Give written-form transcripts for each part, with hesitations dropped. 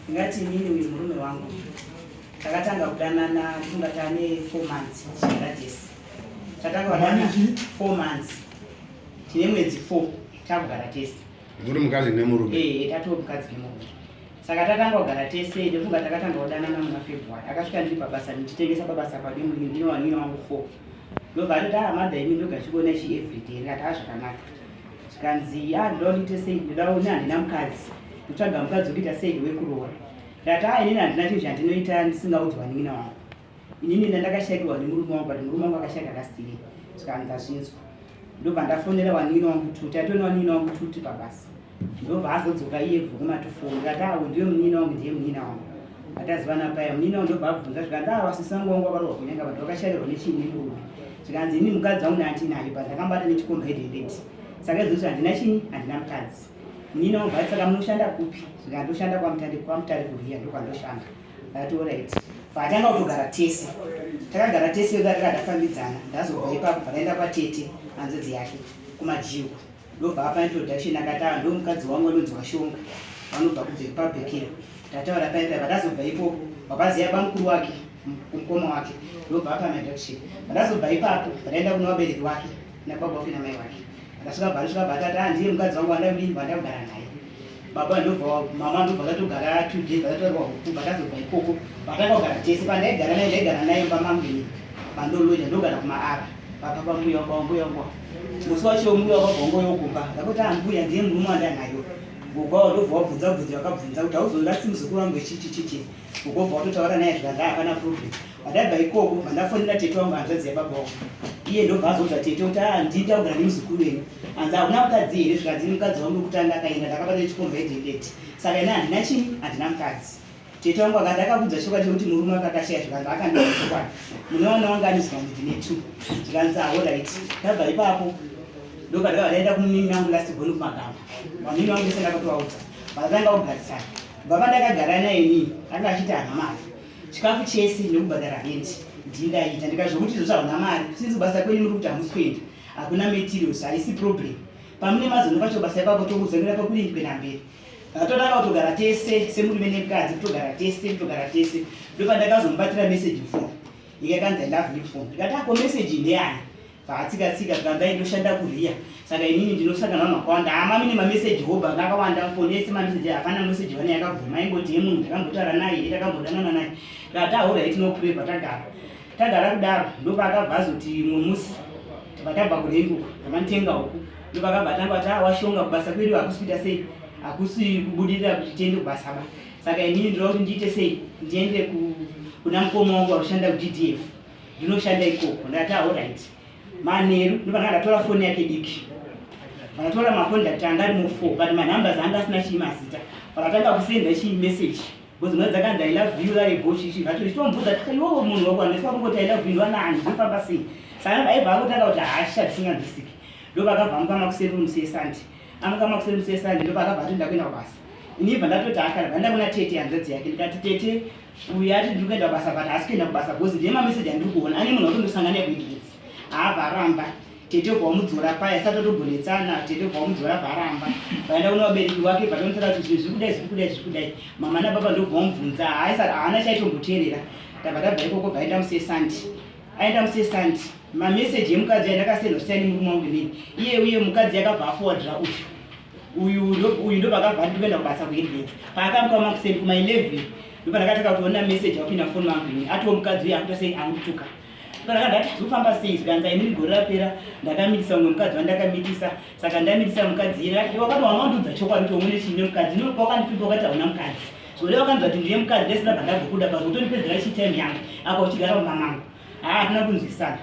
Ndingati inini uyu murume wangu takatanga kudanana ndifunga tane 4 months tichigara tese. Tatanga kudanana 4 months, tine mwedzi 4 takugara tese. Muri mukadzi nemurume? Ee, tatoo mukadzi nemurume. Saka tatanga kugara tese, ndofunga takatanga kudanana muna February. Akasvika ndiri pabasa, ndichitengesa pabasa padimu, ndine wanina wangu 4. Ndobva atoti, "Ah, mother, imi ndoga chikuona chi everyday." Ndikati, "Ah, zvakanaka." Zvikanzi, "Ah, ndoda ndiite sei? Ndoda une, handina mukadzi, ndotsvaga mukadzi wekuita sei, wekuroora." Ndati, "Ah, inini handina chinhu chandinoita ndisingaudzwa nin'ina wangu. Inini ndandakashayikirwa nemurume wangu, but murume wangu akashayika last year." Zvikanzi, "Ndazvinzwa." Ndobva ndafonera wanin'ina wangu tuti, taitona wanin'ina wangu tuti pabasa. Ndobva azodzoka iye kubva kumatufoni. Ndikati, "Awo ndiye munin'ina wangu, ndiye munin'ina wangu." Atazivana paya munin'ina wangu ndobva abvunza, zvikanzi, "Ah, vasisi vangu vangu vakarohwa kunyanga vanhu vakashayirwa nechii nemurume." Zvikanzi, "Ini mukadzi wangu ndandinaye, but ndakambata nechikomba hedendeti, saka izvozvo handina chini, handina mukadzi." Munin'ina wangu ati, "Saka munoshanda kupi?" Zvikanzi, "Ndoshanda kwaMutare, kwaMutare kuriya ndokwandoshanda." Ndati, "Alright." Vatanga kutogara tese, takagara tese yoda takadafambidzana. Ndazobva ipapo, bva kwatete hanzvadzi yake kumajiuku. Ndobva apa introduction, akati, "Ah, ndo mukadzi wangu, anonzi Washonga, vanobva kubve pabhekero." Tataura paipai. Vandazobva ipopo, vakaziva bamukuru wake, mukoma wake. Ndobva apa introduction. Vandazobva ipapo, vandaenda kuna vabereki wake, nababa wake namai wake. Ndasvika, bva vatati, "Ah, ndiye mukadzi wangu wandakudini, wandakugara naye." Baba ndobva, mama ndobva tatogara 2 days, vatataurwa huku. Vatazobva ikoko, vatanga kugara tese. Pandaigara naye, ndaigara naye mumba mangu inini, pandoloja, ndogara kumaara papa pambuya wangu, mbuya wangu. Musi wacho mbuya wakabva wangoyokumba, ndakuti, "Ah, mbuya, ndiye murume wandanayo." Gogo ndobva wabvunza bvunza, vakabvunza kuti, "Hauzorasi muzukuru wangu echichi chichi?" Gogo bva watotaura naye, zvikanzi, "Hapana problem." Vandabva ikoko, vandafonera tete wangu, hanzvadzi yababa wangu. Iye ndobva azoudza tete kuti, "Ah, ndiita kugara nemuzukuru wenyu." Hanzi, "Hakuna mukadzi here?" Zvikanzi, "Mukadzi wangu wekutanga akaenda, ndakabata chikomba hedendeti, saka ina handina chini, handina mukadzi." Tete wangu akati, "Akakudza chokwadi chekuti murume wake akashaya?" Zvikanzi, "Akandiudza chokwadi." "Mune vana wangani?" Zvikanzi, "Ndine two." Zvikanzi, "Alright." Ndabva ipapo, ndobva ndakabva ndaenda kumunini wangu last born kumagamba. Vanini vangu vese ndakatovaudza, vakatanga kugarisana. Baba ndakagara naye inini, anga achiti hana mari, chikafu chese nekubhadhara rent ndindaita. Ndikazvokuti, "Izvozvo hauna mari, sinzi basa kwenyu muri kuti hamusi kuenda, hakuna materials, haisi problem. Pamune mazono pacho basa ipapo, tokuzongera pakudini, kuenda mberi." Takatotanga kutogara tese semurume nemukadzi, kutogara tese, kutogara tese. Ndopandakazomubatira message phone, ikakanzi, "I love you" phone. Ndikati, "Ako message ndeyani?" Vaatsika tsika, zvikanzi, "Ndinoshanda kuriya, saka inini ndinosangana vanhu vakawanda. Hama mine mameseji hobha akawanda foni ese mameseji, hapana meseji vane yakabvuma, ingoti yemunhu ndakambotaura naye, takambodanana naye." Ndikati, "Alright, no problem." Tagara, tagara kudaro. Ndopaakabva azoti mumwe musi, tibva tabva kurenguku, ndamanditenga huku. Ndopakabva tanga kuti, "Ah, Washonga, kubasa kwedu hakusi kuita sei, hakusi kubudirira kuti tiende kubasa ba. Saka inini ndinoda kuti ndiite sei, ndiende kuna mukoma wangu arikushanda kuDDF, ndinoshanda ikoko." Ndati, "Alright." Manheru ndopandanga ndatora foni yake diki, vakatora macontact anga ari mu4, but manumbers anga asina chii, mazita. Vakatanga kusenda chii, message, because mwe dzakanzi, "I love you," vari chichi vacho chitomubvunza, tika iwowo munhu wako andiswa kungoti, "I love you," ndiwanani, zvinofamba sei? Saka aibva akutanga kuti hasha dzisinganzwisiki. Ndopakabva amuka makuseni musi weSunday, amuka makuseni musi weSunday, ndopakabva ati, "Ndakuenda kubasa." Inibva ndatoti akara, bva ndakuna tete, hanzvadzi yake. Ndikati, "Tete, uyu ati ndiri kuenda kubasa, but haasi kuenda kubasa, because ndiye mameseji andiri kuona ane munhu watondosangana nekuinternet." Haabva aramba. Tete ubva wamudzora paya, sati atogonetsana. Tete ubva wamudzora, bva aramba. Vaenda kuna vabereki wake, bva tomutora kuti zvinhu zviri kudai, zviri kudai, zviri kudai. Mama nababa ndobva wamubvunza, haana chaitomboteerera. Tabva tabva ikoko, bva aenda musi weSunday. Aenda musi weSunday, mameseji emukadzi andakasendwa sitani murume wangu inini iye, uye mukadzi yakabva aforwardira uyu uyu. Ndopakabva ati, "Ndikuenda kubasa kuHeadlands." Paakamuka makuseni kuma11, ndopandakataka kutoona meseji wapinda foni wangu ini, atiwo mukadzi uyu akuita sei, akutuka. Ndakati, "Zofamba sei?" Zvikanzi, "Inini gore rapera ndakamitisa mumwe mukadzi wandakamitisa, saka ndamitisa mukadzi iye." Wakati wanga chokwadi kuti umune chii nemukadzi, wakandifimba wakati hauna mukadzi. Zvore wakanzwa kuti ndine mukadzi, ndasina bva ndabva kutonipedzera chitime yangu apa uchigara mumba mangu. Haa, hatina kunzwisana.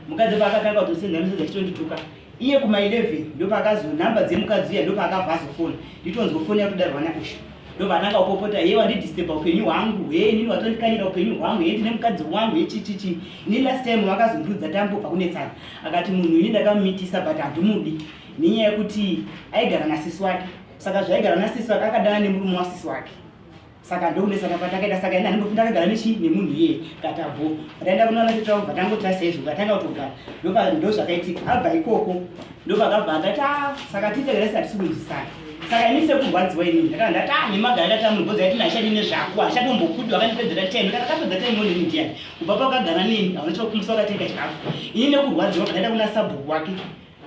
Mukadzi paakatanga kutosenda meseji achitondituka iye kuma11, ndopaakazo nhamba dzemukadzi uya, ndopaakabva azofona. Nditonzwa foni yakutodarwa naushu. Ndobva atanga kupopota, "Ye, wandidisturba upenyu hwangu, he, inini watondikanyira upenyu hwangu, he, ndine mukadzi wangu, he, chichichi." Ini last time vakazondiudza tambobva kunetsana, akati munhu ini ndakamumitisa, but handimudi nenyaya yekuti aigara nasisi wake. Saka zvaigara nasisi wake, akadana nemurume wasisi wake, saka ndokunesana kwatakaita. Saka ina handimbofi ndakagara nechi nemunhu iyeye. Katabho taenda kunoona tete wangu, vatangoti saizvo, vatanga kutogara. Ndo zvakaitika. Abva ikoko, ndopakabva andati, "Ah, saka tiite garesi, hatisi kunzwisana." Saka ini sekurwadziwa ini ndakanga ndati ah nemagara ndati amunhu bhozi aiti ndachadi nezvako achatombokudi wakandipedzera time kana akapedza time onini ndiyani kubva pakagara neni hauna chokumisa wakatenga chikafu ini nekurwadziwa ndakaenda kuna sabhuku wake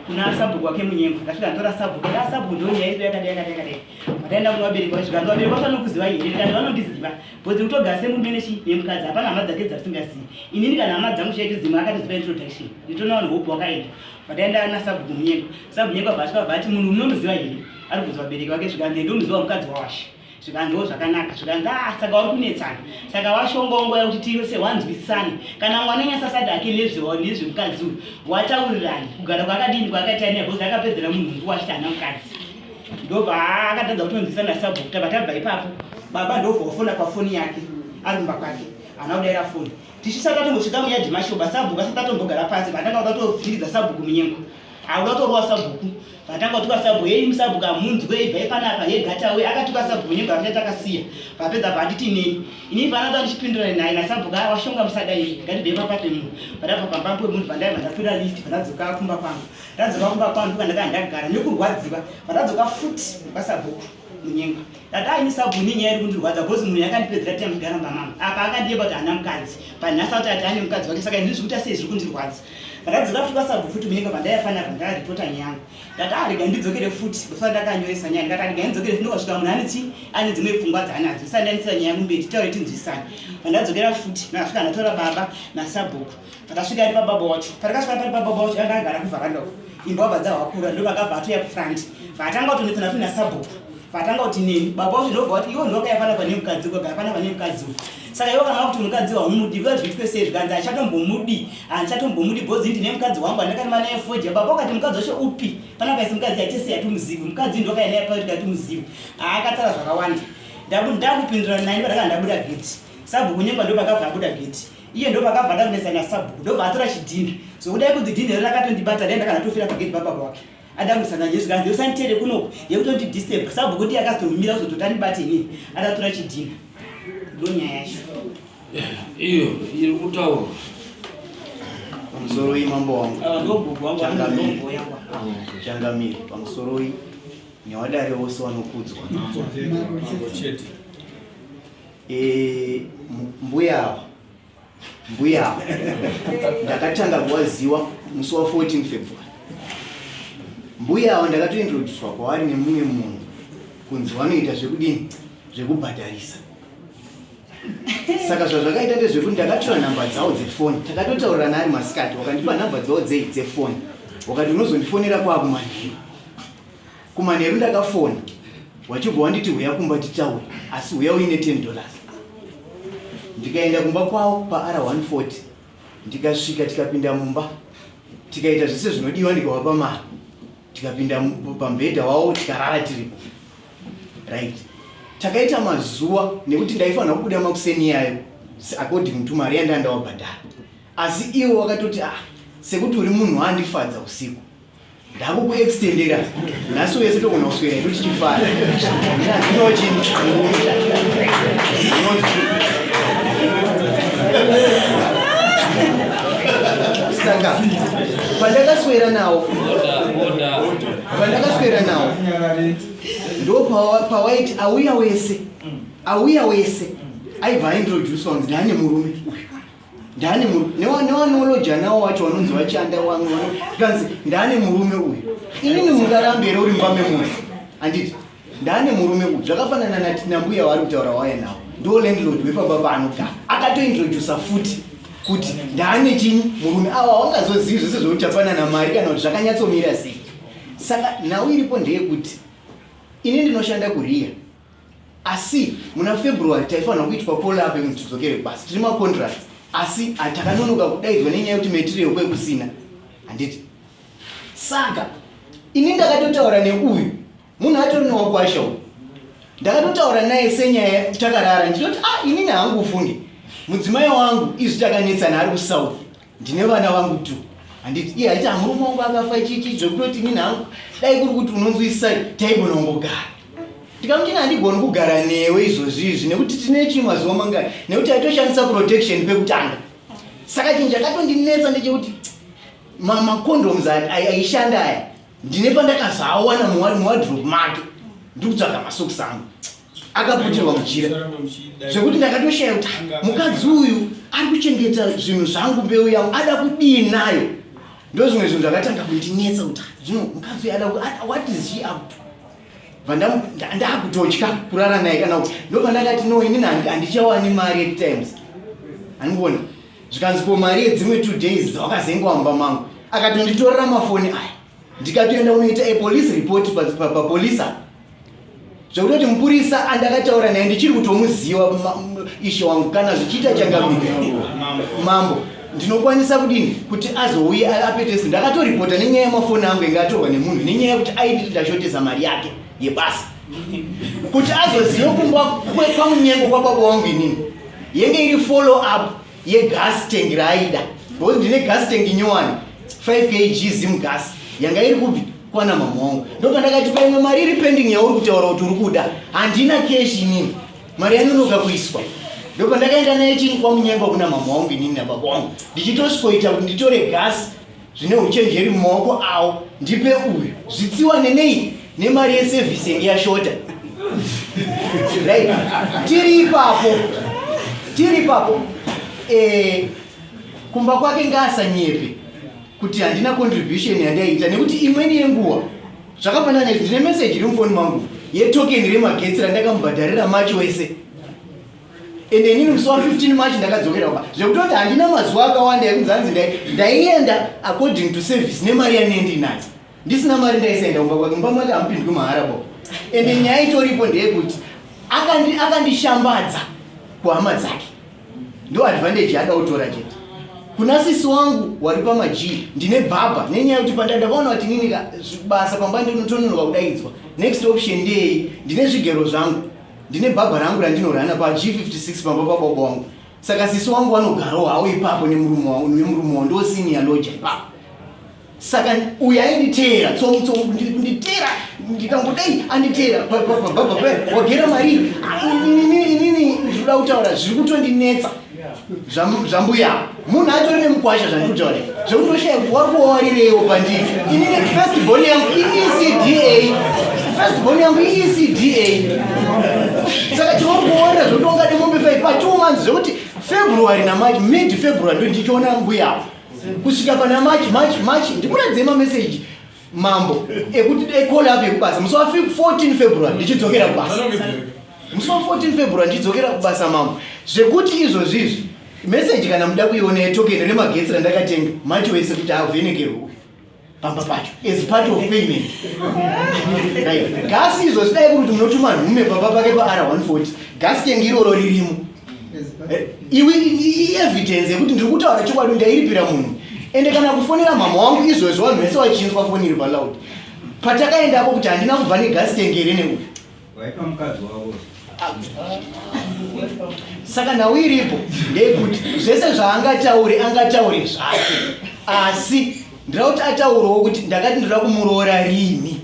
kuna sabhuku wake munyengo ndasvika ndatora sabhuku ndaa sabhuku ndo nyaya yedu yakadai yakadai yakadai vataenda kuna vabereki vacho zvikanzi vabereki vacho vanokuziva here ndikati vanondiziva bhozi kutogara semurume nechi nemukadzi hapana hama dzake dzasingazivi inini kana hama dzangu chaicho dzimwe akatoziva introduction nditoona vanhu hope wakaenda Vakaenda nasabhuku Munyengo. Sabhuku Munyengo abva asvika abva ati munhu munomuziva here? Ari kubvunza vabereki vake zvikanzi ndomuziva mukadzi waWashe. Zvikanziwo zvakanaka. Zvikanzi ah saka wari kunetsana. Saka washonga nguva yekuti tiyose wanzwisisane. Kana mwana nyasasada hake nezvemukadzi uyu wataurirana kugara kwakadini kwakaita naye because akapedzera munhu nguva achiti haana mukadzi. Ndobva akatadza kutonzwisana nasabhuku tabva tabva ipapo. Baba ndobva wafona pafoni yake ari kumba kwake. Haana kudaira foni. Tichisati tatombosvika muyadhi macho basabhuku asati atombogara pasi vatanga kuda kutovhiridza sabhuku munyengo akuda kutorova sabhuku vatanga kutuka sabhuku hei musabhuku hamunzwe ibvai panapa hegatawe akatuka sabhuku munyengo amucha takasiya vapedza vanditi neni inini pana kuda ndichipindurana naye nasabhuku a washonga musadai ngatibvei pamba pemunhu vandabva pamba pemunhu vandaiva ndakwira lift vandadzoka kumba kwangu ndadzoka kumba kwangu ndikandakanga ndagara nekurwadziwa vandadzoka futi kwasabhuku munyengwa Tata ini sabhu ini nyaya iri kundirwadza because munhu yakandipedzera time kugara mumba mangu apa akandiyeba kuti haana mukadzi but nhasi akuti ati ane mukadzi wake saka ini zvikuita sei zviri kundirwadza ndakadzoka futi kwasabhu futi munenge pandaifanira pandakaripota nyaya yangu ndati ah rega ndidzokere futi ndofanira ndakanyoresa nyaya ndikati rega ndidzokere futi ndokasvika munhu ane chi ane dzimwe pfungwa dzaanadzo ndisati ndaendesa nyaya yangu mberi titaure tinzwisane pandadzokera futi ndakasvika ndatora baba nasabhuku pakasvika ari pababa wacho patakasvika pari pababa wacho anga agara kuvharanda uko imbwa bva dzahwakura ndovakabva atoya kufront vatanga kutonetsana futi nasabhuku vatanga kuti neni baba wacho ndobva vati iwo ndokaya pana pane mukadzi ukagara pana pane mukadzi uyu saka iwo kana wakuti mukadzi waumudi kuya zviitwe sei zvikanzi achatombomudi handichatombomudi bhozi ndine mukadzi wangu andakarima naye foja baba wakati mukadzi wacho upi pana paisi mukadzi aite sei atumuzivi mukadzi ndokaya naye paiti atumuzivi haakatara zvakawanda ndakupindura naye ndakanga ndabuda geti sabhuku nyengwa ndopakabva abuda geti iye ndopakabva ndakunetsa nasabhuku ndobva atora chidhinha zokudai kunzi dhinha iro rakatondibata dai ndakana pageti pababa wake adakusana jesu kanzi usanditere kunoku yekutondidisturb sabhuku ndiye akazotomira kuzototi andibate inini adatora chidhinha ndonyaya yacho iyo iri kutaurwa pamusoroi mambo wangu ava ndogogo wangu Changamire. anondogo yangu changamire pamusoroi newadare wose wanokudzwa Mambo chete. Eh, mbuya ava mbuya ava ndakatanga kuvaziva musi wa 14 February mbuya ava ndakatointroducwa kwavari nemumwe munhu kunzi vanoita zvekudini zvekubhadharisa saka zvazvakaita ndezvekuti ndakatora nhamba dzavo dzefoni takatotaurirana ari masikati wakandipa nhamba dzavo dzei dzefoni wakati unozondifonera kwakumanheru Kumanheru ndakafona wachibva wanditi huya kumba titaure asi huya uine 10 dollars. Ndikaenda kumba kwavo paR140 ndikasvika tikapinda mumba tikaita zvese zvinodiwa ndikavapa mari tikapinda pamubhedha wavo tikarara tiripo right takaita mazuva nekuti ndaifanira kubuda makuseni yayo according to mari yandandawabhadhara asi ivo vakatoti ah sekuti uri munhu waandifadza usiku ndakukuextendera nhasi wese togona kuswera hedu tichifara ndinochini saka pandakaswera nawo pandakaswera nawo ndo pawaiti auya wese auya wese aibva aintroduce wanzi ndane murume uyu ndane murume newanoloja nawo wacho vanonzi vachanda wamwe vanokanzi ndane murume uyu inini mungarambe here uri mumba memunhu handiti ndane murume uyu zvakafanana nambuya waari kutaura waya nawo ndo landlord wepamba paanogara akatointrodusa futi kuti ndane chinyi murume awa wangazozivi zvese zvekuti tapanana mari kana kuti zvakanyatsomira sei saka nhau iripo ndeyekuti ini ndinoshanda kuriya Asi muna February taifanirwa kuitwa call up yekunzi tidzokere kubasa tiri macontracts asi takanonoka kudaidzwa nenyaya yekuti material kwekusina handiti saka ini ndakatotaura neuyu munhu atori newakwasha uyu ndakatotaura naye senyaya takarara ndichitoti ah inini hangu ufunge mudzimai wangu izvi takanetsana ari kusouth ndine vana vangu tu handiti iye haiti amurume wangu akafa chichi zvekutoti inini hangu dai kuri kuti unonzwisisa taigona kungogara ndikamuti ini handigoni kugara newe izvozvi izvi nekuti tine chii mazuva mangani nekuti aitoshandisa protection pekutanga saka chinhu chakatondinetsa ndechekuti macondoms aishanda aya ndine pandakazoawana muwardrobe make. Ndiri kutsvaga masokisi angu akaputirwa muchira zvekuti ndakatoshaya kuti ah, mukadzi uyu ari kuchengeta zvinhu zvangu, mbeu yangu ada kudii nayo? Ndo zvimwe zvinhu zvakatanga kundinetsa kuti ah, zvino mukadzi uyu ada, what is she up to? Ndakutotya kurara naye kana kuti ndopandakati no, inini handichawani mari at times, handikuona. Zvikanzi, ko mari yedzimwe 2 days dzawakazengwa mumba mangu? Akatonditorera mafoni aya, ndikatoenda kunoita a police report papolisa, zvekutoti mupurisa andakataura naye ndichiri kutomuziva. Ishe wangu, kana zvichiita changamika mambo, ndinokwanisa kudini kuti azouye apetesi? Ndakatoripota nenyaya yemafoni angu inge atorwa nemunhu, nenyaya yekuti ainditi ndashotesa mari yake yebasa. Kuti azozive kumba kwaMunyengo kwababa wangu, inini yenge iri follow up yegas tank raaida, because ndine gas tank nyowani, 5 kg Zim gas, yanga iri kupi? Kwana mama wangu. Ndopandakati paimwe mari iri pending yauri kutaura kuti uri kuda, handina cash inini, mari yanonoka kuiswa. Ndopandakaenda naye chini kwaMunyengo kuna mama wangu, inini nababa wangu, ndichitosvikoita kuti nditore gas zvine uchenjeri mumaoko awo, ndipe uyu zvitsiwa nenei nemari yeservice yenge yashota. Right, tiri ipapo, tiri ipapo. Kumba kwake ngaasanyepe kuti handina contribution yandaiita, nekuti imweni yenguva zvakafanana nezvi. Ndine meseji iri mufoni mangu yetoken remagetsi randakamubhadharira March wese, ende inini musi wa15 March ndakadzokera kumba, zvekutoti handina mazuva akawanda ekunzi hanzi ndaienda according to service nemari yanee ndinayo. Ndisina mari ndaisaenda kumba kwake. Mumba make hamupindwi mahara bo. Ende nyaya itoripo ndeyekuti akandishambadza kuhama dzake, ndo advantage yaada kutora chete. Kuna sisi wangu wari pamaG, ndine bhabha, nenyaya yekuti ndakaona kuti inini basa pamba ndinotononoka kudaidzwa, next option ndeyei? Ndine zvigero zvangu, ndine bhabha rangu randinorana paG56 pamba pababa wangu. Saka sisi wangu vanogarawo havo ipapo nemurume wangu, nemurume wangu ndo senior lodger ipapo. Saka uyu ainditeera tsomutso, kunditeera, ndikangodai anditeera pabhabha pe wagera mari. Inini ndinoda kutaura zviri kutondinetsa zvambuya. Munhu atori nemukwasha, zvandiri kutaura zvekutoshaya kuti wari kuwawarireiwo pandiri inini. First born yangu iECDA, first born yangu iECDA. Saka chauri kuwarira zvokuti ungade mombe 5 pa2 months, zvekuti February naMarch, mid February ndo ndichiona mbuyapo kusvika pana March, March, March. Ndikuradzei mameseji, mambo, ekuti ecall up yekubasa musi wa14 February ndichidzokera kubasa, musi wa14 February ndichidzokera kubasa, mambo. Zvekuti izvozvizvi meseji kana muda kuiona yetoken remagetsi randakatenga March wese kuti avhenekerwe uyu pamba pacho as part of payment. Right, gasi izvo zvidai kuri kuti munotuma nhume pamba pake paR140, gas tank iroro ririmo. Iwe ievidence yekuti ndiri kutaura chokwadi. Ndairipira munhu, ende kana kufonera mama wangu izvozvo vanhu vese vachinzwa foni iri paloud patakaendako, kuti handina kubva negas tank here neuyu. Waipa mukadzi wavo. Saka nhau iripo ndeyekuti zvese zvaangataure, angataure zvake, asi ndira kuti ataurewo kuti ndakati ndoda kumuroora rini,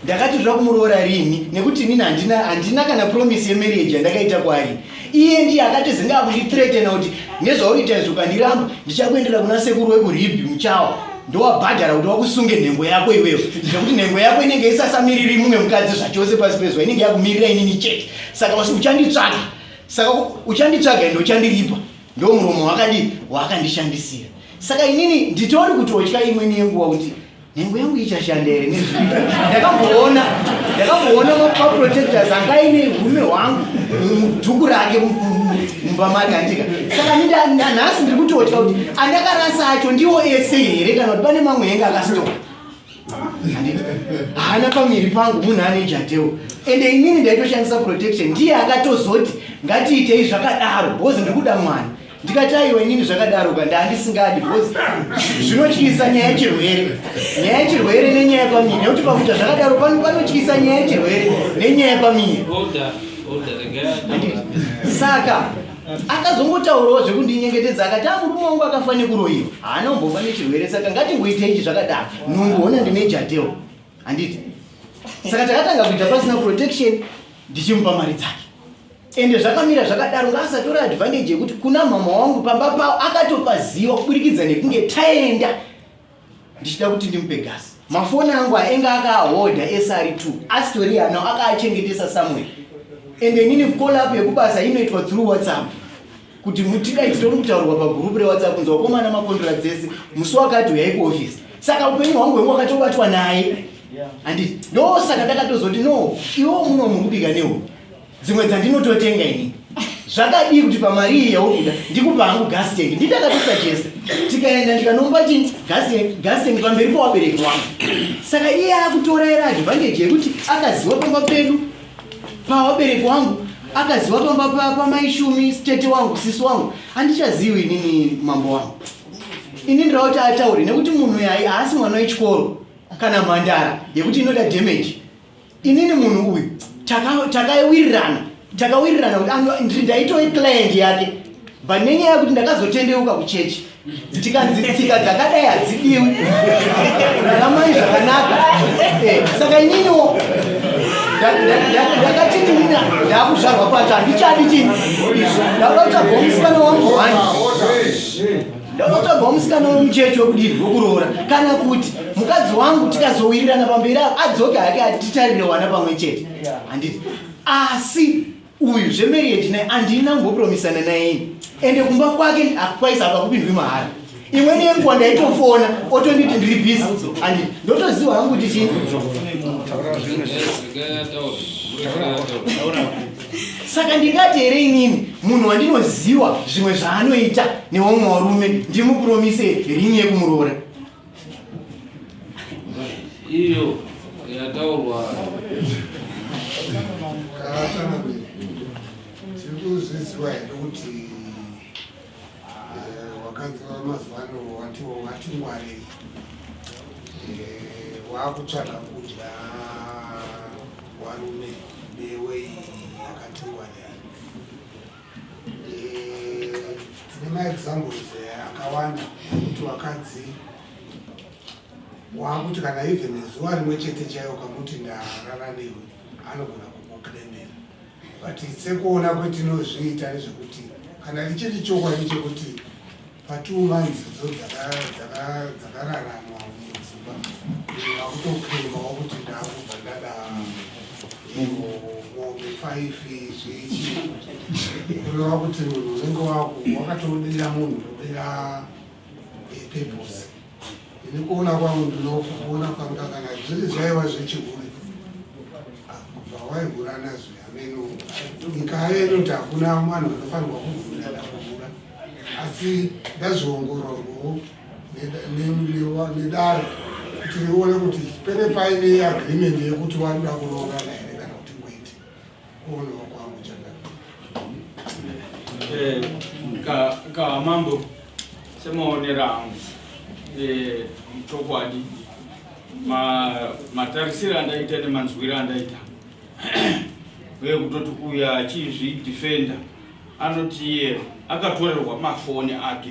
ndakati ndoda kumuroora rini, nekuti inini handina kana promise yemarriage yandakaita kwaari. Iye ndiye akati akundithreatena kuti nezvauri izvi, ukandiramba ndichakuendera kuna sekuru wekuRibhi muchawa, ndowabhadhara kuti wakusunge nhengo yako iwewe, zvekuti nhengo yako inenge isasamiriri mumwe mukadzi zvachose pasi pezuva, inenge yakumirira inini chete. Saka uchanditsvaga, saka uchanditsvaga ende uchandiripa. Ndo muromo wakadii waakandishandisira. Saka inini nditori kutotya imweni yenguva kuti nhengo yangu ichashanda here nezvii. Ndakamboona maprotectors anga aine urume hwangu mudhuku rake mumba make, andika. Saka nhasi ndiri kutotya kuti andakarasa acho ndiwo ese here, kana kuti pane mamwe enge akasitoka. Haana pamiri pangu, munhu ane jadel, ende inini ndaitoshandisa protection. Ndiye akatozoti ngatiitei zvakadaro because ndiri kuda mwana. Ndikati aiwa, inini zvakadaro ka ndaandisingadi, because zvinotyisa nyaya yechirwere, nyaya yechirwere nenyaya yepamiri, nekuti pakuita zvakadaro panotyisa nyaya yechirwere nenyaya yepamiri. Order, order, regai. Saka akazongotaurawo zvekundinyengetedza, akati a murume wangu akafa nekuroyiwa, haana kumbofa nechirwere, saka ngatingoitei ichi zvakadaro. Nhumbu hona, ndine jadel, handiti? Saka takatanga kuita pasina protection, ndichimupa mari dzake, ende zvakamira zvakadaro. Ngaasatora advantage yekuti kuna mama wangu pamba pavo akatopaziva kuburikidza nekunge taenda ndichida kuti ndimupe gasi. Mafoni angu ainge akaahodha ese ari 2 asitori ano, akaachengetesa somewhere. And inini call up yekubasa inoitwa through WhatsApp, kuti mutidai titori kutaurwa pagurupu reWhatsApp kunzi wakomana makontora dzese musi wakati uyai kuofisi. Saka upenyu hwangu hwengu wakatobatwa naye, handiti? Ndo saka ndakatozoti, no, iwo muno muri kubika newo dzimwe dzandinototenga inini, zvakadii kuti pamari iyi yauri kuda ndikupa hangu gas tank? Ndindakatosuggesta, tikaenda ndikanomba chii, gas tank pamberi pewabereki wangu. Saka iye akutora ere advantage yekuti akaziva pamba pedu pawabereki wangu, akaziva pamba pamaishumi, tete wangu, sisi wangu? Handichazivi inini, mambo wangu. Ini ndira kuti ataure, nekuti munhu yai haasi mwana wechikoro kana mhandara yekuti inoda damage. Inini munhu uyu takawirirana, takawirirana kuti ndaitove client yake, but nenyaya yekuti ndakazotendeuka kuchechi, tikanzi tsika dzakadai hadzidiwi, raramai zvakanaka. Saka ininiwo ndakatiti nini ndakuzvarwa pacho, handichadi chini izvo. Ndauda kutsvagawo musikana wangu one, ndauda kutsvagawo musikana wemuchechi wekudini, wekuroora, kana kuti mukadzi wangu tikazowirirana pamberi apo adzoke hake, atitarire wana pamwe chete, handiti? Asi uyu zvemarriage naye handina kumbopromisana naye ini. Ende kumba kwake akwaisa apa kupindwi mahara. Imweni yenguva ndaitofona otonditi ndiri busy, handiti? Ndotoziva hangu kuti chii. Regai ataure, regai ataure. Saka ndingati here inini munhu wandinoziva zvimwe zvaanoita nevamwe varume ndimupromise ring yekumuroora? Iyo yataurwa. Karatana, tiri kuzviziva here kuti wakadzi vamazuva ano wati watingwarei, waakutsvaga kudya warume newei yakatingwarei? Tine maexamples akawanda ekuti wakadzi waakuti kana even zuva rimwe chete chaiwo kamuti ndarara newe, anogona kukuclaimera. But sekuona kwetinozviita nezvekuti kana richiri chokwadi chekuti pa2 months dzo dzakararamwa mudzimba, vakutoclaimawo kuti ndakubva ndada mombe 5 zvichi, kureva kuti munhu unenge wakatodira munhu kudira purpose. Ini kuona kwangu, ndinokuona kwanga kana zviri zvaiva zvechihure, kubva waihura nazvo ameno. Nyika inoti hakuna vanhu vanofanirwa kubvumirana kuhura, asi ndazviongororwawo nedare kuti rione kuti pene paine agreement yekuti vanoda kuroorana here kana kuti kwete. Kuonawo kwangu, changa. Kamambo, semaonero angu, chokwadi matarisiro andaita nemanzwiro andaita, uye kutoti uyo achizvidefenda anoti iye akatorerwa mafoni ake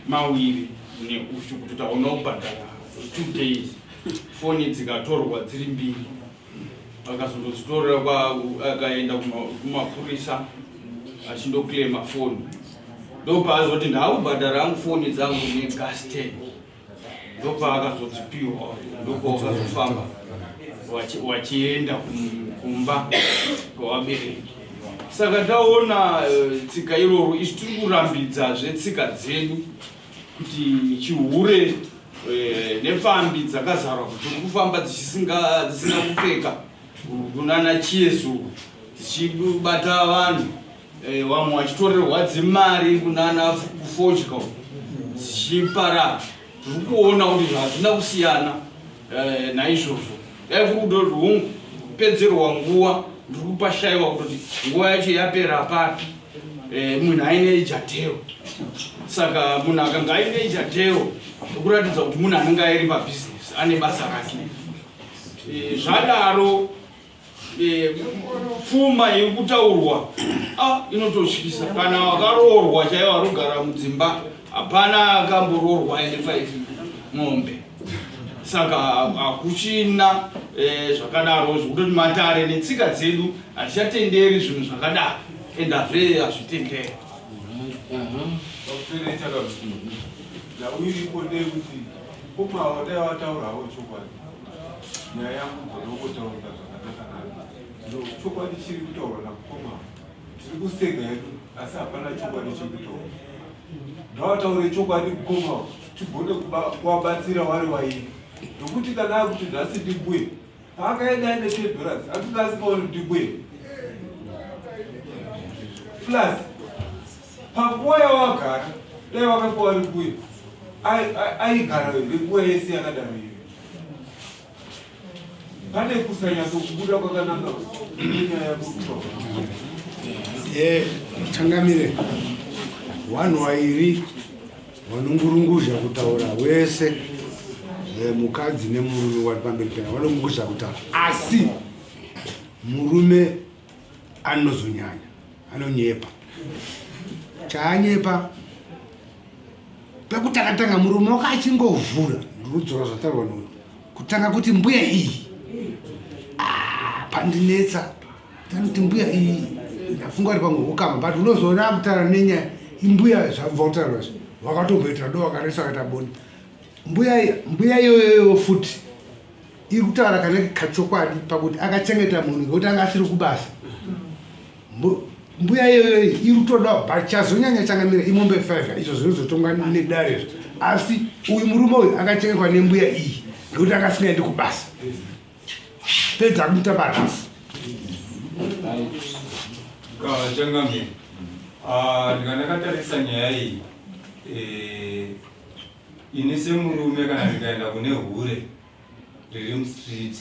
mawiri neushu, kutoti hauna kubhadhara 2 days, foni dzikatorwa dziri mbiri, akazondodzitorera, akaenda kumapurisa achindoclaima foni. Ndopaazoti ndaakubhadhara hangu foni dzangu negas 10, ndopaakazodzipiwa, ndopawakazofamba wachienda kumba kwavabereki. Saka taona tsika iroro, isu tiri kurambidzazve tsika dzedu kuti chihure nepfambi dzakazarwa, kuti uri kufamba dzisina kupfeka kunana chiyezu, dzichibata vanhu, vamwe vachitorerwa dzimari kunana kufodya dzichiparara. Tiri kuona kuti hazvina kusiyana. Naizvozvo dai kuri kutoti hungu kupedzerwa nguva, ndiri kupashayiwa kutoti nguva yacho yapera papi. Munhu aine jatero, saka munhu akanga aine jatero ekuratidza kuti munhu anenge airi pabhizinesi, ane basa rake. Zvadaro, pfuma iri kutaurwa inototyisa. Kana wakaroorwa chaivo varikugara mudzimba, hapana akamboroorwa aine 5 mombe. Saka hakuchina zvakadaro, zvekutoti matare netsika dzedu hatichatenderi zvinhu zvakadaro, and hazve hazvitenderi. Pakusere chakabvuma, nhau iripo ndeyekuti Mukoma avo dai vataurawo chokwadi. Nyaya yangu gona kungotaurika zvakanaka naka. No, chokwadi chiri kutaurwa namukoma avo. Tiri kuseka hedu asi hapana chokwadi chiri kutaurwa. Ngavataure chokwadi mukoma avo tigone kuvabatsira vari vairi. Nokuti kana akuti nhasi ndimbuye paakaenda aine 10 dollars akanga asingaoni kuti ndimbuye. Plus Panguva yawagara dai wakanga wari mbuya aigara here nguva yese yakadaro iyo? Pane kusanyatsokubuda kwakanaka nenyaya yako. Eh, changamire vanhu vairi vanongurunguzha kutaura wese eh, mukadzi nemurume wari pamberi pena vanongurunguzha kutaura asi murume anozonyanya anonyepa chaanyepa pekutanga-tanga murume wake achingovhura ndikudzora zvataurwa noyo kutanga kuti mbuya iyi ah, pandinetsa tanoti mbuya iyi ndafunga kuti pamwe ukama but unozoona akutaura nenyaya imbuya zvabva kutaurwa zvi wakatomboitira do wakaresa wakaita boni mbuya mbuya iyoyoyo futi iri kutaura kanenge kachokwadi pakuti akachengeta munhu ngekuti anga asiri kubasa mbuya iyoyo iri kutoda but chazonyanya changamira imombe 5 izvo zvinozotongwa nedare izvo asi uyu murume uyu akachengetwa nembuya iyi ngekuti anga asingaendi kubasa pedza kumuta barafu Changamire, ah, ndika ndakatarisa nyaya iyi eh, ini semurume kana ndikaenda kune hure riri mustreet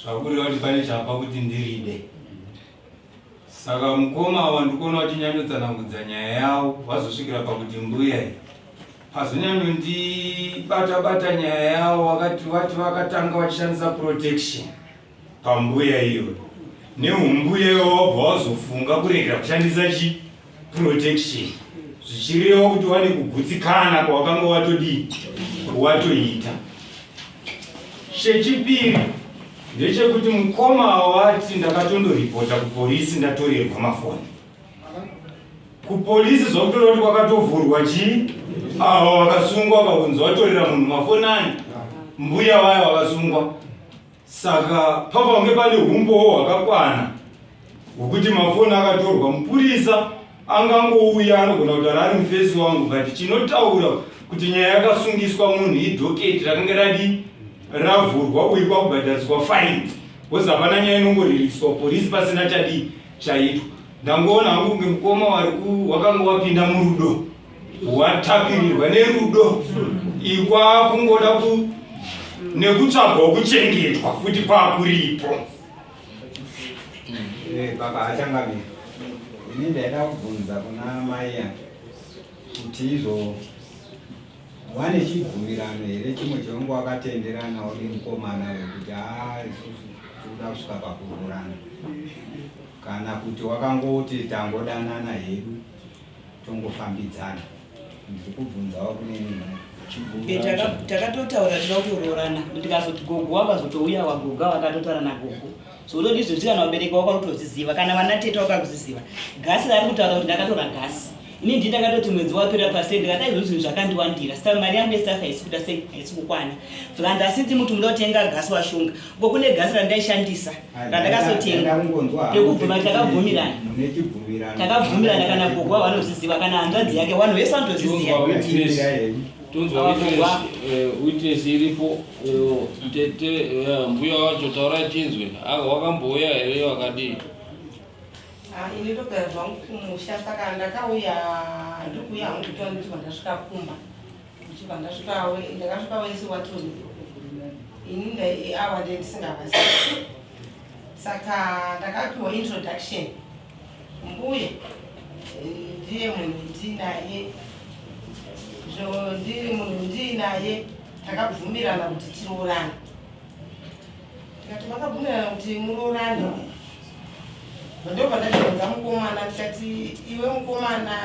zvakureva kuti pane chapa kuti ndiride saka mukoma ava ndikuona vachinyanyotsanangudza nyaya yavo vazosvikira pakuti mbuya iyi pazonyanyondibata bata nyaya yavo vakati vati vakatanga vachishandisa protection pambuya iyoyo neumbuya iwo wabva wazofunga kuregera kushandisa chi protection zvichireva kuti wane kugutsikana kwawakanga watodii watoita chechipiri ndechekuti mukoma wati ndakatondoripota kupolisi ndatorerwa mafoni kupolisi zvakutoreva kuti kwakatovhurwa chii ava vakasungwa vakunzi vatorera munhu mafoni ani mbuya vaya vakasungwa Saka pavange pane humbowo hwakakwana hwekuti mafoni akatorwa, mupurisa angangouya anogona kutaura ari mufesi wangu, but chinotaura kuti nyaya yakasungiswa munhu idhoketi rakanga radi ravhurwa uyu kwakubhadhariswa faini because hapana nyaya inongoririswa polisi pasina chadii chaitwa. Ndangoona hangu kunge mukoma wakanga wapinda murudo watapirirwa nerudo ikwakungoda ku nekutsvagawo kuchengetwa futi kwakuripo eh, baba achangamira ini ndaida kubvunza kuna mai kuti izvo wane chibvumirano here chimwe chaunge wakatenderanawo nemukomana wekuti haa isusu tikuda kusvika pakuroorana kana kuti wakangoti tangodanana hedu tongofambidzana ndiri kubvunzawo kune eh, takatotaura tida kutoroorana ndikazoti gogo wakazotouya wagoga wakatotaura nagogo so unoti izvozvi kana vabereki wako vakutozviziva kana vana tete wakakuzviziva gasi raari kutaura kuti ndakatora gasi ini ndii ndakatoti mwedzi wapera pase ndikati aizvo zvinhu zvakandiwandira sa mari yangu yesafa haisi kuda sei haisi kukwana zvikanzi asi nditi muti muda kutenga gasi washunga uko kune gasi randaishandisa randakasotenga pekubvuma takabvumirana takabvumirana kana gogo vanozviziva kana hanzvadzi yake vanhu vese vanotozviziva tonzwa witness eh, iripo eh, tete eh, mbuya wacho taurai tinzwe ah, wakambouya here wakadii ah, ini ndogara zvangu kumusha saka ndakauya ndikuuya hangu kutora ndichibva ndasvika kumba ndichibva ndasvika ndakasvika wese watoni ini awa ndiye ndisingavasi saka ndakapiwa introduction mbuya ndiye munhu ndinaye zvo ndiri munhu ndinaye takabvumirana kuti tiroorane tikati makabvumirana kuti muroorane ndobva ndachibvunza mukomana ndikati iwe mukomana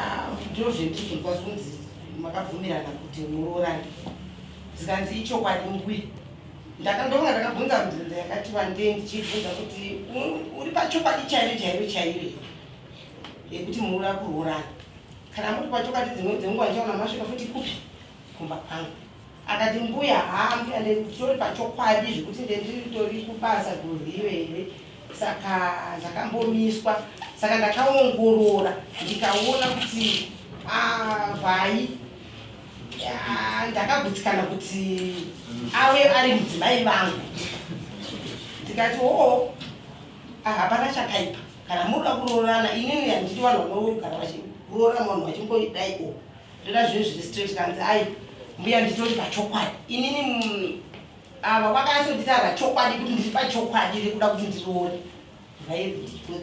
ndozvendizvo kwazunzi makabvumirana kuti muroorane zikanzi ichokwadi mbuya ndakandonga ndakabvunza mibvunzo yakati wandei ndichibvunza kuti uri pachokwadi chairo chairo chairo yekuti muura kuroorana kana muri pachokwadi dzimwe dzenguva ndichaona masvika futi kupi kumba kwangu. Akati mbuya haa mbuya nditori pachokwadi zvekuti ndendiritori kubasa goriro here saka zvakambomiswa saka ndakaongorora ndikaona kuti ah, vhai ah, ndakagutsikana kuti ave ari mudzimai vangu ndikati oo ah, hapana chakaipa kana munoda kuroorana inini handidi vanhu vanogara vachiroorana vanhu vachingodai o ndoda zvinhu zviri straight kanzi ai mbuya nditori pachokwadi inini mm, ava vakanyatsonditaura chokwadi kuti ndiri pachokwadi rekuda kuti ndiroore vairikudzira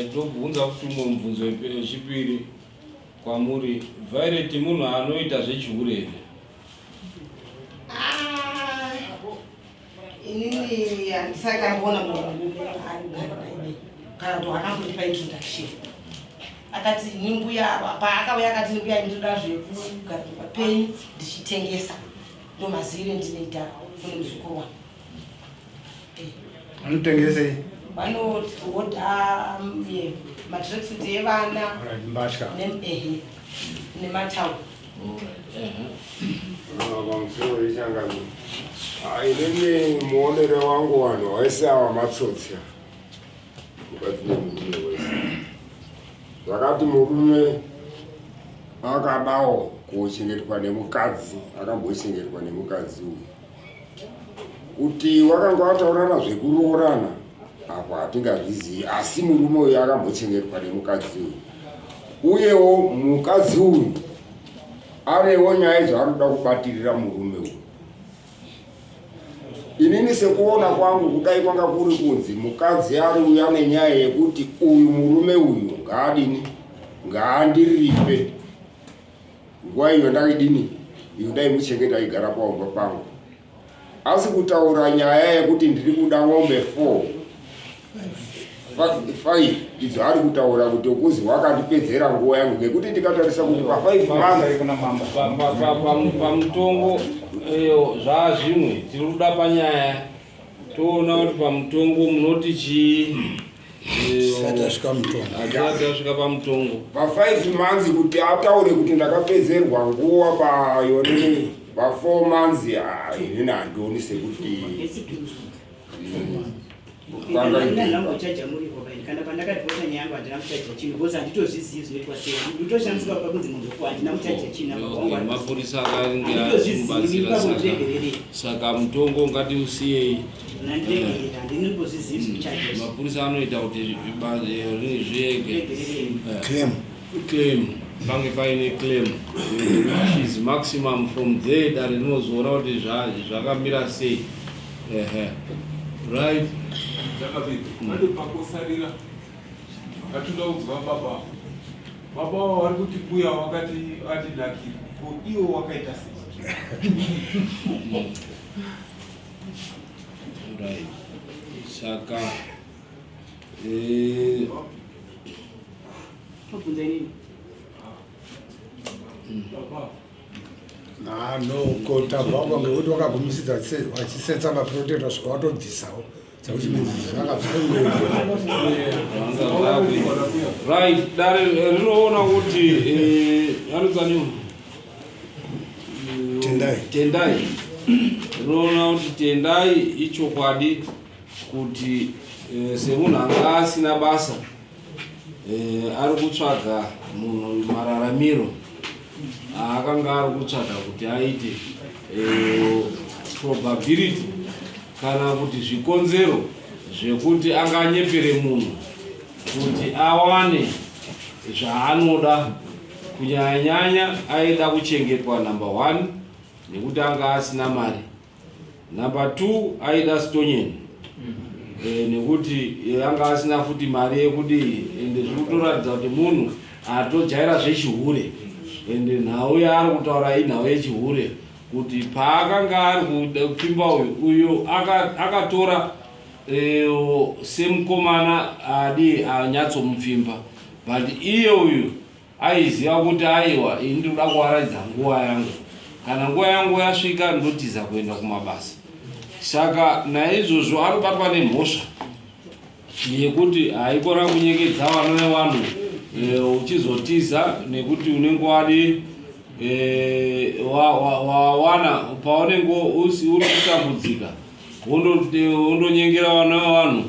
Ndobvunza futi umwe mubvunzo wechipiri kwamuri. Violet munhu anoita zvechihure here? Ah, inini handisati ndamboona munhu anogara naye kana kuti wakambondipa introduction akati ini mbuya paakauya akati mbuya ndinoda zvekugara pamba penyu ndichitengesa ndomazivire ndinoita kune muzukuru wangu Vanotengesei? Vanohodha mm, matracksuit evana mbatya ehe nematawo. Pamusoro ichangamire. Inini muonere wangu vanhu vese ava matsotsi ava. Mukadzi nemurume wese. Zvakati murume akadawo kuchengetwa nemukadzi, akambochengetwa nemukadzi uyu. Kuti wakanga wataurana zvekuroorana apo hatingazvizivi, asi murume uyu akambochengetwa nemukadzi uyu. Uyewo mukadzi uyu anewo nyaya dzaari kuda kubatirira murume uyu. Inini sekuona kwangu kudai kwanga kuri kunzi mukadzi ari uya nenyaya yekuti uyu murume uyu ngaadini ngaandiripe nguva iyo ndaidini iyo ndaimuchengeta aigara paumba pangu asi kutaura nyaya yekuti ndiri kuda ng'ombe 4 5 idzo ari kutaura kuti okuzi wakandipedzera nguva yangu ngekuti tikatarisa kuti pa 5 months pamutongo eyo zvaazvimwe tiri kuda panyaya toona kuti pamutongo munoti chii Tisati tasvika mutongo. Tisati tasvika pamutongo. Pa 5 months kuti ataure kuti ndakapedzerwa nguva payonini pa 4 months ah, inini handioni sekuti Ndinambochaja muripo paini kana pandakadhota nyaya yangu handina kuchaja chinhu because handitozvizivi zvinoitwa sei ndotoshandiswa pakunzi munhu ko handina kuchaja chinhu Okay, mapurisa akange achimubatsira saka saka mutongo ngatiusiyei Nandiregerera handinongozvizivi zvekuchaja izvi. Mapurisa anoita kuti zviege Claim. Claim pange paine claim which is maximum from there dare rinozoona kuti zvakamira sei. Ehe. Right. Zvakabika. Pane pakosarira. Ngatoda kunzwa baba. Baba avo vari kuti mbuya wakati vandinakira. Ko iwo wakaita sei? Right. Saka eh Tobvunza inini. Baba. Ah, no, ko tabva kwa ngekuti wakagumisidza wachisetsa maprotector svika watobvisawo Right, dare rinoona kuti eh, anotsani Tendai. Tendai. Rinoona kuti Tendai ichokwadi kuti eh, semunhu anga asina basa eh, ari kutsvaga munhu mararamiro aakanga ari kutsvaga kuti aite eh, probability kana kuti zvikonzero zvekuti anganyepere munhu kuti awane zvaanoda kunyanyanyanya aida kuchengetwa number one nekuti anga asina mari number two aida stonyeni e, nekuti eh, anga asina futi mari yekudii ende zviri kutoratidza kuti munhu atojaira zvechihure ende nhau yaari kutaura inhau yechihure kuti paakanga ari kupfimba uyu uyu akatora eh, semukomana adi anyatsomupfimba but iye uyu aiziva kuti aiwa ini ndinoda kuwaraidza nguva yangu kana nguva yangu yasvika ndotiza kuenda kumabasa saka naizvozvo anobatwa nemhosva yekuti haikona kunyengedza vana vevanhu eh, uchizotiza nekuti unenge wadi Eh, wawana paunenge uri kutambudzika wondonyengera vana vevanhu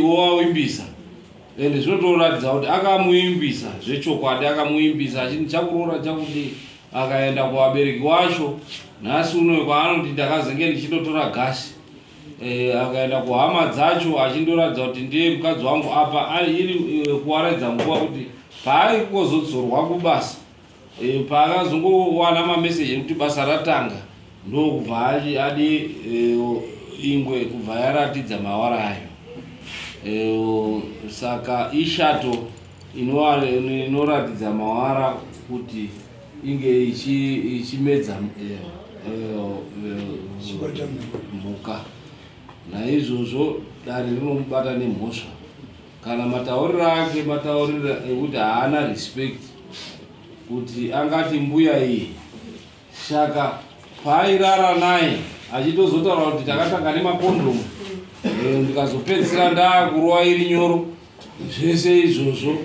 wovawimbisa ende zvinotoratidza kuti akamuimbisa zvechokwadi akamuimbisa achiti chakuroora chakudii akaenda kuvabereki wacho nhasi unoyo kwaanoti ndakazenge ndichindotora gasi e, akaenda kuhama dzacho achindoratidza kuti ndiye mukadzi wangu apa iri eh, kuwaradza nguva kuti paaikozodzorwa kubasa e, paakazongowana mameseji ekuti basa ratanga ndokubva adi e, ingwe kubva yaratidza mawara ayo e, saka ishato inoratidza mawara kuti inge ichimedza mhuka naizvozvo dare rinomubata nemhosva kana matauriro ake matauriro ekuti haana respect kuti angati mbuya iyi saka paairara naye achitozotaura kuti takatanga nemakondomu eh, ndikazopedzisira ndaakurova iri nyoro zvese izvozvo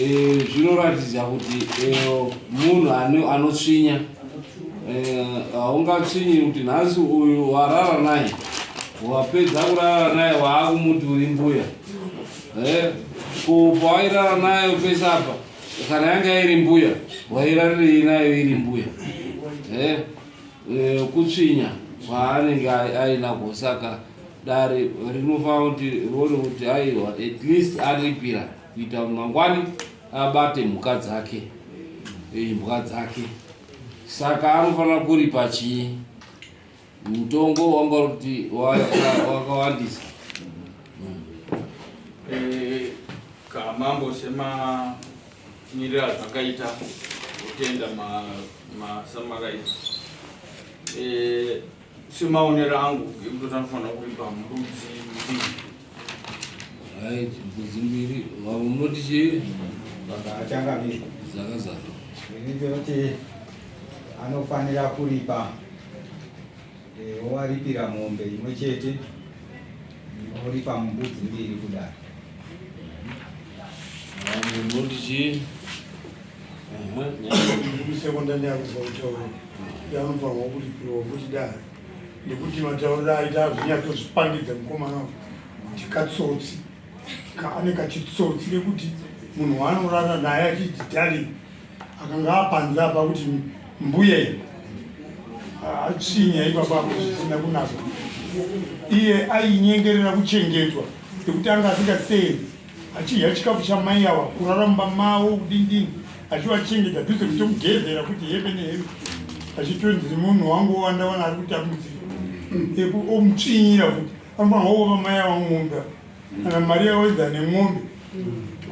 eh, zvinoratidza kuti eh, munhu anotsvinya haungatsvinyi kuti nhasi uyu warara naye wapedza kurara naye waakumuti uri mbuya ko pawairara nayo pese apa kana yanga iri mbuya wairarirei nayo iri mbuya eh, eh, kutsvinya kwaanenge ainako saka dare rinofanira kuti rione kuti aiwa at least aripira kuita mangwani abate mhuka dzake imbwa dzake saka anofanira kuripa chii Mutongo wanga uri kuti wakawandisa. Eh, kamambo semamiriro azvakaita kutenda masamaraizi eh, semaonero angu ekuti anofanira kuripa mbudzi mbiri. Right, mbudzi mbiri. Vamwe munoti chii? Baba achangamira. Zakazara. Ini ndinoti anofanira kuripa eh, owaripira mombe imwe chete oripa mbudzi mbiri kudai. Vamwe munoti chii? Sekonda ndakuzwa kutaura kuti anofanirwa kuripirwa kuti dare nekuti matauriro aita azvinyatsozvipangidza mukomana kuti katsotsi kaane kachitsotsi nekuti munhu waanorara naye achiti darling akanga apanze apa kuti mbuya iyi atsvinya ipapa apo zvisina kunaka iye ainyengerera kuchengetwa nekuti anga asingaseenzi achidya chikafu chamai awa kurara mumba mavo kudindini achivachengeta dhuze kutomugezera kuti hembe nehembe achitonzi munhu wangu wandawana ari kutambudzika omutsvinyira futi anofanirwa kuva mai awa ng'ombe kana mari yawedza nemombe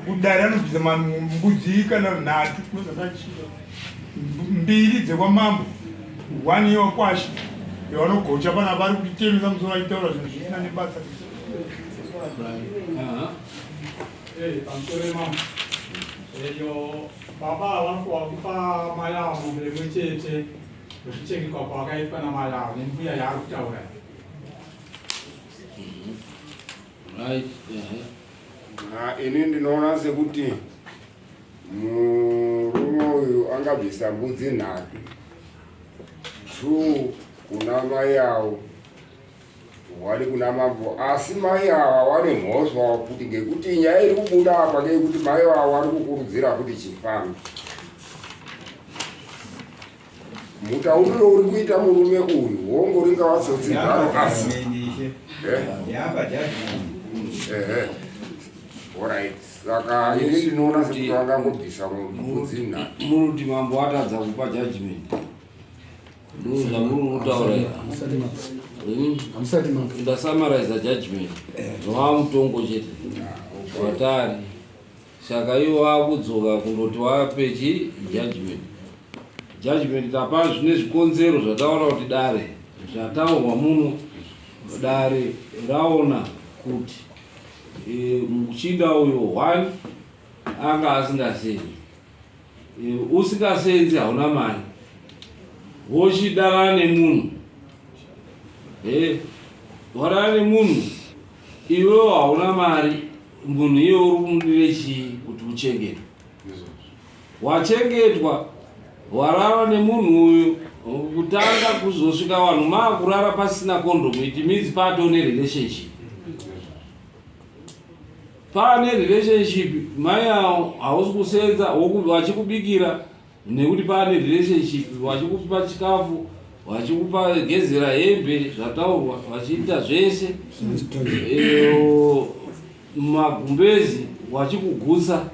kudare anobvisa mbudzi kana nhatu kunozakachira mbiri dzekwamambo one yewakwasha yavanogocha pana vari kutitemesa musoro achitaura zvinhu zvisina nebasa Pamusoro mambo eyo baba vanofanira kupa mai ava mombe imwe chete nekuchengetwa kwavakaitwa namai ava nembuya yaari kutaura. Right. Ini ndinoona sekuti murume uyu angabvisa mbudzi nhatu two kuna mai avo wari kuna mambo asi mai ava wane mhosva kuti ngekuti nyaya iri kubuda apa ngeyekuti mai ava wari kukurudzira kuti chifambi mutauriro uri kuita murume uyu hongo ringava tsotsi zvaro asi ehe orit saka ini ndinoona sekuti vangangobvisa mbudzi nhatu Muruti mambo atadza kupa judgment. Ndozvamuri kutaura. Ndasummarize judgment. Zvava mutongo chete. Watari. Saka ivo vakudzoka kundoti vape chi judgment. Judgment tapa zvine zvikonzero zvataura kuti dare zvataurwa muno dare raona kuti e, muchinda uyo one anga asingasenzi e, usingasenzi hauna mari wochidana nemunhu e, wadana nemunhu iwewo hauna mari munhu iye uri kumudire chii kuti uchengetwe wachengetwa Warara nemunhu uyu kutanga kuzosvika vanhu maakurara pasina condom it means pato nerelationship. Pane relationship mai awo hausi kusenza vachikubikira nekuti pane relationship vachikupa chikafu vachikupa gezera hembe zvataurwa vachiita zvese magumbezi vachikugutsa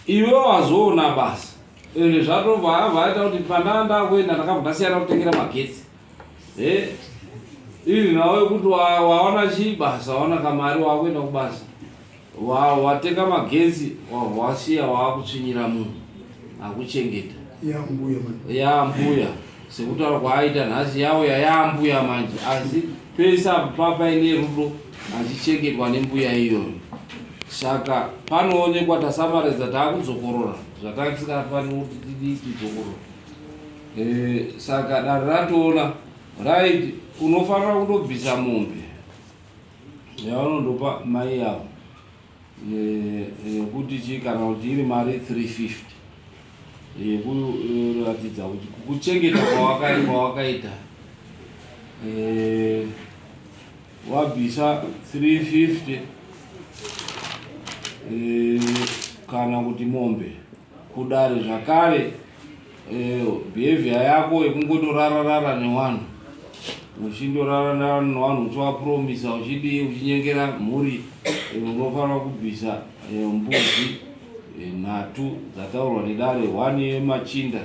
iwe wazoona basa ende zvatobva vaita kuti pandaa ndakuenda ndakabva ndasiyana kutengera magetsi eh, iri nawo yekuti waona chii basa waona kamari wakuenda kubasa watenga magetsi wasiya waakutsvinyira munhu akuchengeta yambuya sekutaura kwaaita nhasi yauya yambuya manje asi pese apo papaine rudo achichengetwa nembuya iyoyo saka panoonekwa tasamaridza taakudzokorora zvatanga tisingafaniri kuti tidii tidzokorora eh, saka dare ratoona right unofanira kundobvisa mombe yavanondopa mai yavo yekuti chii kana kuti iri mari 350 yekuratidza kuti kukuchengeta kwawakaita eh, wabvisa 350 eh, kana kuti mombe kudare zvakare eh, behavior yako yekungotorararara newanhu uchindorararara newanhu uchivapromisa uchidii uchinyengera mhuri eh, unofanira kubvisa eh, mbudzi eh, nhatu dzataurwa nedare one yemachinda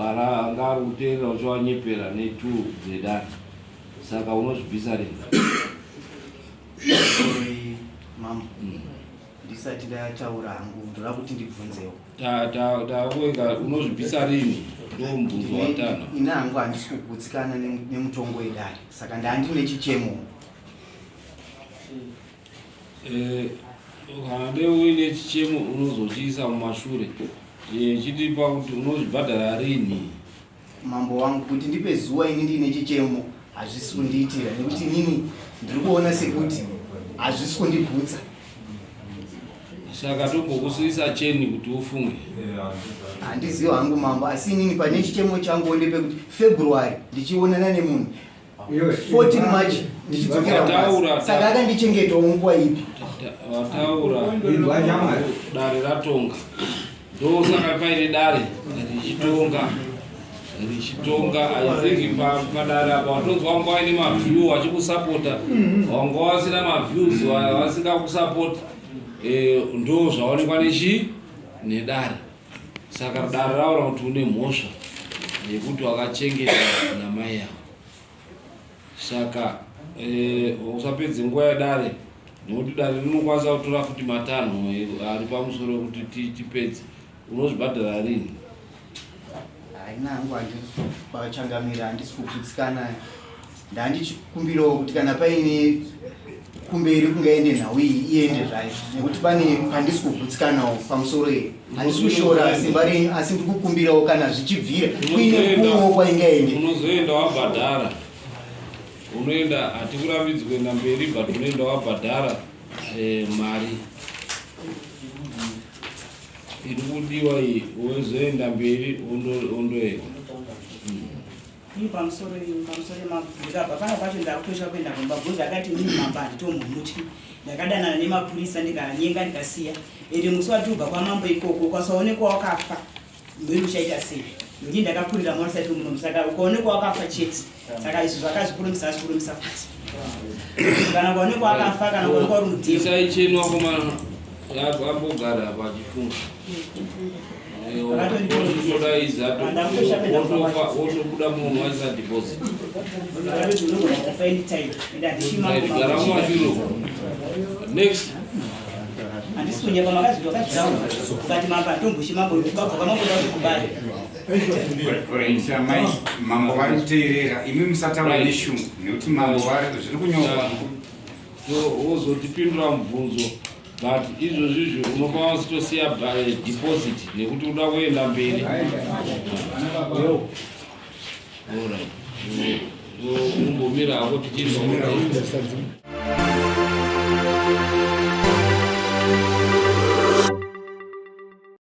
anga ari kuteerera uchivanyepera netwo dzedare saka unozvibvisa rini mambo Ndisati ndataura hangu ndoda kuti ndibvunzewo. Takuenga unozvibvisa rini? Ndo mubvunzo watana. Ini hangu handisi kugutsikana nemutongo wedare saka ndandine chichemo. Eh, kana dei uine chichemo unozochiisa mumashure eh, chitipa kuti unozvibhadhara rini? Mambo wangu kuti ndipe zuva ini ndiine chichemo hazvisi kundiitira nekuti inini ndiri kuona sekuti hazvisi kundigutsa. Saka tombokusiisa cheni kuti ufunge. Handizivi hangu mambo asi inini pane chichemo changu ndepekuti February ndichionana nemunhu 14 March ndichidzokera kubasa. Saka akandichengetawo nguva ipi? Wataura dare ratonga ndosaka paine dare richitonga richitonga I think padare apa watonzwa wanga waine maview wachikusapota wanga wasina maviews vasingakusapota eh, ndo zvaonekwa nechii nedare saka dare raona kuti une mhosva yekuti wakachengeta namai avo saka eh, usapedze nguva yedare nekuti dare rinokwanisa kutora futi matanho ari pamusoro ekuti tipedze unozvibhadhara rini haina hangu handisipachangamira handisi kugutsikana ndandichikumbirawo kuti kana paine kumberi kungaende nhau iyi iende zvayo nekuti pane pandisi kugutsikanawo pamusoro iyi handisi kushora simba renyu asi ndiri kukumbirawo kana zvichibvira kuine kumwewo kwaingaende unozoenda wabhadhara unoenda hatikurambidzi kuenda mberi but unoenda wabhadhara eh, mari iri kudiwa iyi wozoenda mberi wondoenda Ini pamusoro pamusoro ndikabva pano pacho ndakutotya kuenda kumba bhozi akati inini mambo handitombomutyi ndakadanana nemapurisa ndikanyenga ndikasiya ende musi watobva kwamambo ikoko ukasaonekwa wakafa mberi uchaita sei nokuti ndakakurira mwana usati muno saka ukaonekwa wakafa chete saka izvi zvakazvikurumisa azvikurumisa futi kana ukaonekwa wakafa kana ukaonekwa uri mudhemu isai chenu wakomana ambogara apa achifunga wotobuda munhu waisa deposit gara mumashure next handisi kunyepa makazviti wakazvitaura ukati mambo hatomboshi mambo ukabva kwamambo da kubaya Mai mambo vari kuteerera imi musataura neshungu nekuti mambo vari zviri kunyorwa wozotipindura mubvunzo but izvozvi izvi unokwanisa kutosiya deposit nekuti uda kuenda mberi umbomira hako tichinzwa.